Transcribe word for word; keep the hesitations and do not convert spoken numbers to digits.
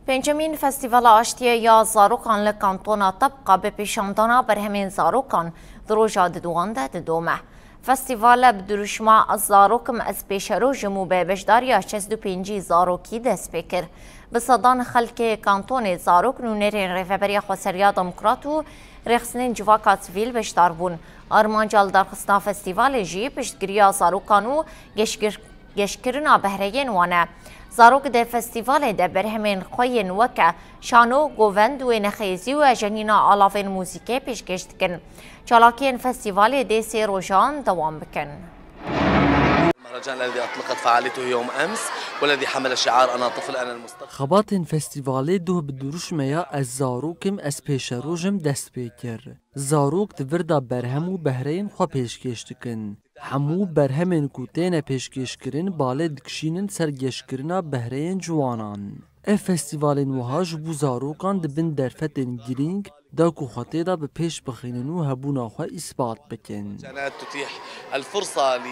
Pêncemîn Festîvala Aştiyê ya Zarokan li Kantona Tebqa bi pêşandana berhemên zarokan di roja diduwan de didome. Festîvale bi dirûşma Ez Zarok im, Ez Pêşeroj im û bi beşdariya şêst û pêncî zarokî dest pê kir. Bi sedan xelkê kantonê, zarok, nûnerên Rêveberiya Xweseriya Demokrat û rêxistinên civaka sivîl beşdar bûn. Armanca lidarxistina festîvalê jî piştgiriya zarokan û geşgir-, geşkirina behreyên wan e. Zarok di festîvalê de berhemên xwe yên weke şano, govend, wênexêzî û ejenîna alavên muzîkê pêşkêş dikin. Çalakiyên festîvalê dê sê rojan dewam bikin. المهرجان الذي أطلقت فعاليته يوم أمس والذي حمل شعار أنا طفل أنا المستقبل. Xebatên festîvalê doh bi dirûşmeya Ez Zarok im, Ez Pêşeroj im dest pê kir. Zarok di vir de berhem û behreyên xwe pêşkêş dikin. Hemû berhemên ku têne pêşkêşkirin balê dikişînin ser geşkirina behreyên ciwanan. Ev festîvalên wiha ji bo zarokan dibin derfetên girîng da ku xwe tê de bi pêş bixînin û hebûna xwe îspat bikin. كانت تتيح الفرصة ل